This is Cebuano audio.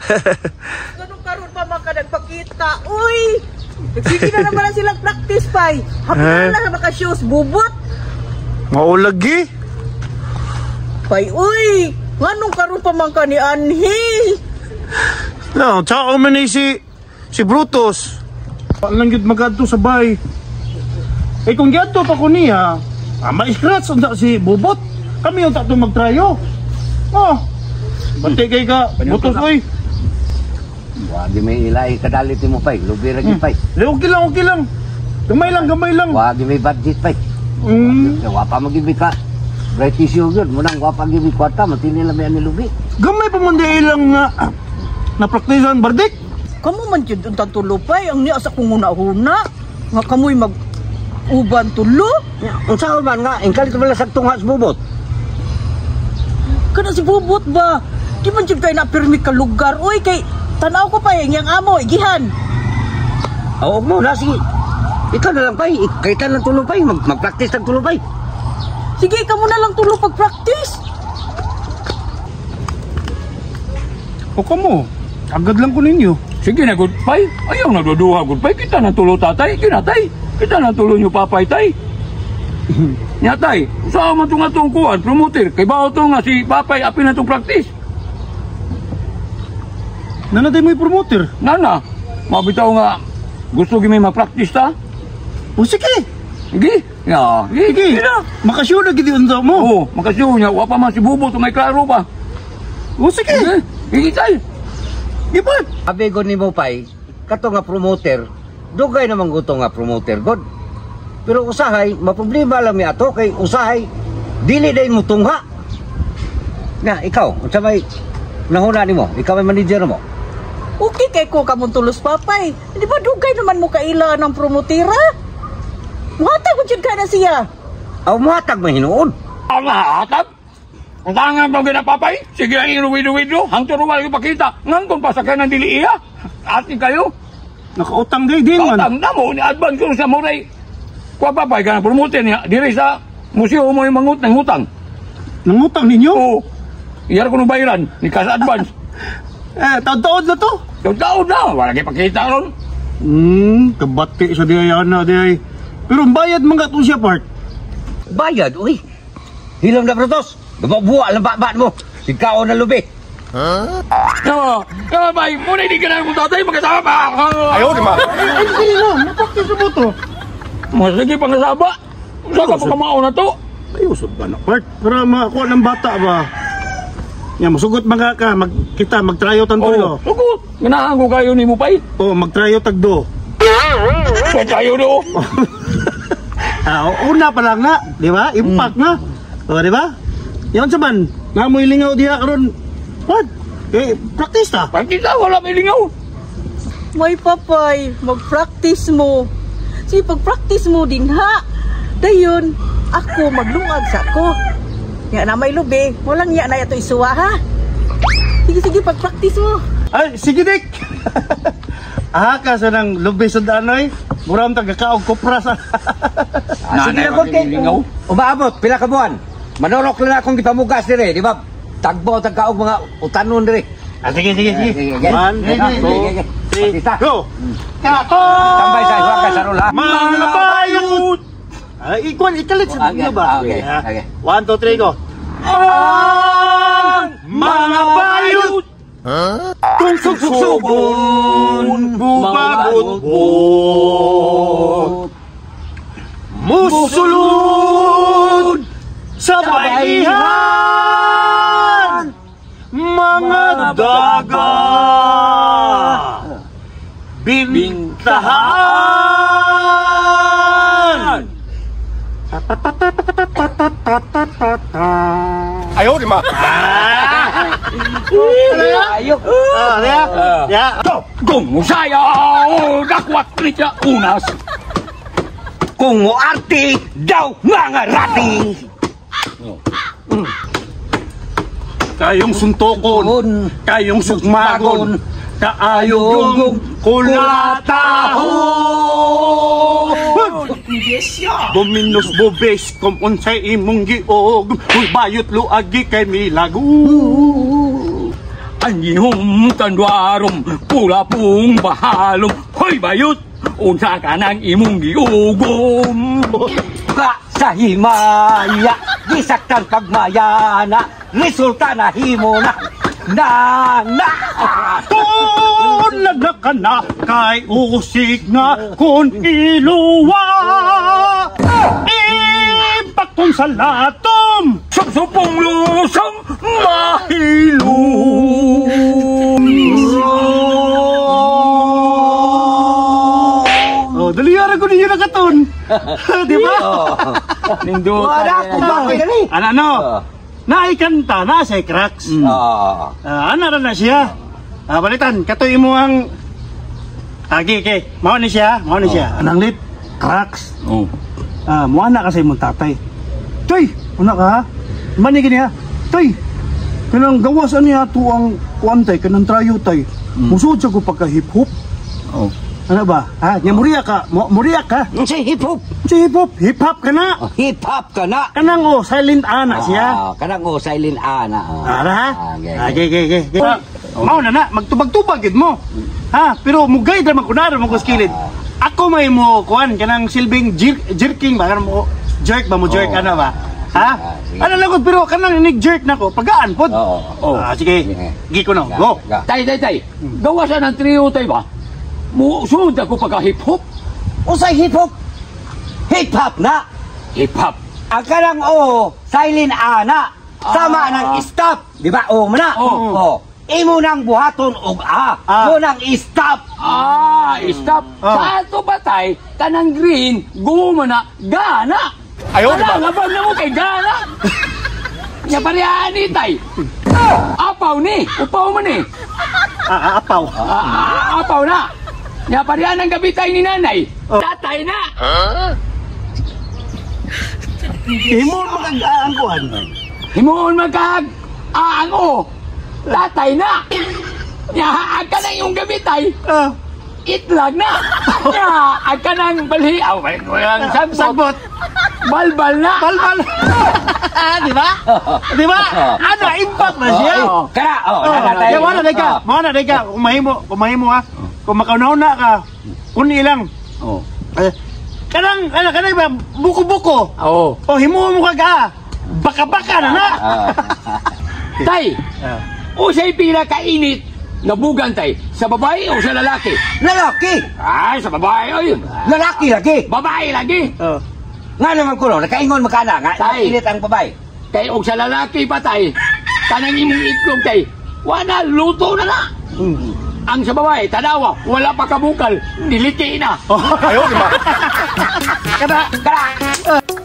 Ganun karon pa man ka nagpakita. Uy! Nagsige na naman na silang practice, pay. Happy Eh? na lang maka-shoes, bubot. Maulagi. Pay, uy! Nganong karon pa man ka ni Anhi? No, tsaka man ni si Brutus. Lang gyud magadto sa bay. Eh kung giadto pa ko niya, ma-scratch unta si Bubot. Kami unta to magtrayo. Oh. Bati kay ka, Brutus oy. Wagi may ilay kadalit mo pay, lubi ra gid pay. Le, okay lang, okay lang. Gamay lang, gamay lang. Wagi may budget pay. Wa pa magibig ka. Right issue gyud, munang wa pa gibig kwarta, matili lang may ani lubi. Gamay pa man di ilang na praktisan bardik. Kamu man jud untang tulo, pay. Ang niya sa kong una-una. Nga kamoy mag uban tulo. Unsa man nga ingkalit wala sa tunga sa bubot. Kana si Bubot ba? Di man jud kay na pirmi ka lugar. Uy, kay tanaw ko pa eh, ang amo, igihan. Oo mo na sige. Ikaw na lang pay, kay lang tulo pay, mag-practice tag tulo pay. Sige, kamo na lang tulo pag-practice. O kamo, agad lang ko ninyo. Sige na, good pay. Ayaw na duduha, good pay. Kita na tulo tatay, kinatay. Kita na tulo nyo papay tay. Nya tay, sa man itong atong kuwan, promoter. Kay bao to nga si papay apin na itong practice. Nanatay mo yung promoter. Nana, mabitaw nga, gusto gimi ma-practice ta. O sige, Sige, ya, sige, sige. sige na. Makasure na gid unta mo. Oo, makasyo niya, wapa man si Bubo, may klaro pa. O sige, Sige, sige tay. Gipot. Abi ko nimo pay, kato nga promoter, dugay naman guto nga promoter god. Pero usahay, maproblema lang mi ato kay usahay dili day mo tungha. Na ikaw, unsa may nahuna nimo? Ikaw may manager mo. Okay kay ko kamong tulos, papay. Di ba dugay naman mo kaila ng promotera? Muhatag ko jud ka na siya. Aw muhatag man hinuon. Ang hatag. Ang tangan pang ginapapay, sige ang inuwido-wido, hangtod wala yung pakita. Ngangkon pa sa kayo ng dili iya. Atin kayo. Nakautang gay din man. Kautang na mo, ni advance ko sa Moray. Kuha papay ka na promoter niya, diri sa museo mo yung mangut ng utang. Nangutang ninyo? Oo. Iyar ko nung bayaran, ni kas advance. Eh, taon-taon na to. Taon-taon na, wala kayo pakita ron. Kabati sa diay ana diay. Pero ang bayad mga to siya part. Bayad uy. Hilom na Brutus. Buwa lang baba mo. Ikaw na lubi. No, no, bay, muna hindi ka na kung tatay, magkasama pa. Ayaw, di ba? Ay, sige na, mapaktis mo to. Mga sige, pangasaba. Saan ka pa kamao na to? Ay, usod ba na part? Para makakuha ng bata ba? Ya, masugot mga ka, mag, kita, magtrayo tanto. Oo, sugot. Ganahan ko kayo ni mo, pay. Oh, magtrayo tagdo. So, tayo do. Ah, una pa lang na, di ba? Impact na. O, di ba? Yan sa man, namoy lingaw diha karon. What? Eh, practice ta. Pagkita, wala may lingaw. May papay, mag-practice mo. Sige, pag-practice mo din ha. Dayon, ako maglungag sa ko. Nya na may lubi, walang nya na ito isuwa ha. Sige, sige, pag-practice mo. Ay, sige dik. Aha ka sa nang lubi sa danoy. Mura ang tagakaog kopra sa. Ah, sige Nanay, na god kay. lingaw. Umaabot pila ka buwan. Manorok lang akong gipamugas dire, di ba? Tagbo tagkaog mga utanon dire. Ah, sige, sige, sige. Sige, sige. One, Sige, two, sige, sige. three, Batista. go. Kako! Tambay sa iwa ka sa rula. Mga bayot! Ay, ikuan, ikalit sa Okay, inyo ba? okay, Ah, okay. One, two, three, go. Ang mga bayot! Kung sugsugon, bumagot-bot, musulod sa bayanihan, mga daga, bintahan. Ayaw, di ba? Ayok. Ah, ya. Ya. Go! Kung musayaw, dakwat niya unas. Kung moarte daw mga rati. Kayong suntokon, kayong sugmagon, kaayong kulatahon. Dominos bobes kom unsay imong giog, uy bayot luagi kay milago. Anjihum kanduarum pulapung bahalum. Hoy bayut, unsa ka nang imong giugom. Ka sa himaya, gisaktan pagmayana, resulta na himo na. Na na. Tulad na ka na kay usig na kun iluwa. Impakton sa latom. Supsupong lusong mahilom. Oh, dali ara ko ninyo nakaton. Di ba? Nindot. Wala ko ba dali? Ano ano? Naikanta na sa cracks. Oo. Ana ra na siya. Balitan katoy mo ang Agi kay, mao ni siya, mao ni siya. Anang lit cracks. Oh. Muha na kasi imong tatay. Toy, una ka ha? Mani gini ha? Toy, kanang gawas ani ato ang kuan tay, kanang trayo tay. Musod sa ko pagka hip hop. Oh. Ano ba? Ha? Nya muriya ka, muriya ka. Unsay hip hop? Sa hip hop, hip hop ka na. Oh, hip hop ka na. Kanang oh, silent ana siya. Ah, kanang oh, silent ana. Oh. Ara ha? Ah, okay, Ah, okay, okay, okay. Okay. Mao na na, magtubag-tubag gid mo. Ha, pero mugay ra man kunara mo kuskilid. Ako may mo kuan kanang silbing jerking ba kanang mo jerk ba mo jerk Oo. ano ba? Ha? Ah, sige. Ano lang ko pero kanang inig jerk nako pagaan pod. Oo. Oh. Ah, sige. Sige. Gi ko no. Go. Ga. Tay, tay, tay. Gawa siya ng trio tay ba? Mo sunod ako pagka hip hop. Unsay hip hop? Hip hop na. Hip hop. Ang kanang o, silent ana. Sama nang stop, di ba? O man na. Oo. Oh. Imo nang buhaton og a. Ah. Mo nang stop. Ah, stop. Oh. Sa ato ba tay, kanang green, guma na, gana. Ayaw, Ala, diba? ngabang na mo kay gana. Nya pareha ni tay. Apaw ni, upaw man ni. Ah, apaw. Ah, apaw na. Nya pareha ng gabi tay ni nanay. Oh. Tatay na. Himo magag ang kuan. Himuon magkag ang o. Tatay na. Nya ang ka ng iyong gabi tay. Ah, Itlag na. Nya ang ka ng balhi. Aw, walang sagbot. sagbot. Balbal na. Balbal. Di ba? Di ba? Ano impact na siya. Oh, kana, oh, Oh, nana tayo. yeah, wala na ka. Wala na ka. Kung mahimo ha. Kung makaunaw na ka, kuni lang. Oh. Eh, kanang ano kanang ba buko-buko. Oo. O himo mo kag ah. Baka-baka na na. Ah. Tay, Ah. usay pila kainit na bugan tay, sa babae o sa lalaki? Lalaki. Ay, sa babae oy. Lalaki lagi. Babae lagi. Oh. Nga naman kuno, nakaingon makana nga Tay. init ang babae. Kay og sa lalaki pa tay, kanang imong itlog tay, wala luto na na. Ang sa babae, tanawa, wala pa kabukal, niliki na. Ayo, di ba? Kada Kana.